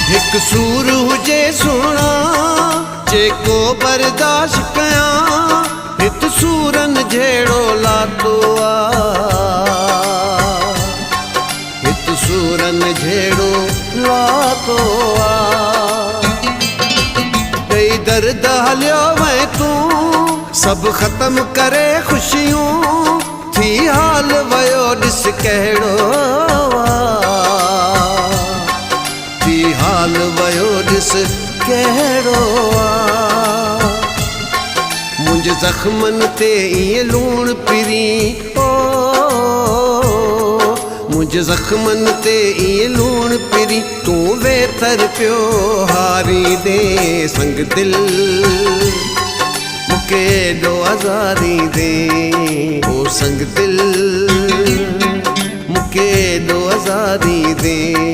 هڪ سور هجي سهڻا جيڪو برداشت ڪيان هت سورن جهڙو لاتو آ هت سورن جهڙو لاتو آ. ڏئي درد هليو وئين تون سڀ ختم ڪري خوشيون ٿي حال ويو ڏس ڪهڙو آ ٿي حال ويو ڏس ڪهڙو آ. منهنجي زخمن تي ائين لوڻ پرين او منهنجي زخمن تي ائين لوڻ پرين تون ويتر پيو هاريندين سنگ دل مونکي ايڏو آزاريندين او سنگ دل مونکي ايڏو آزاريندين.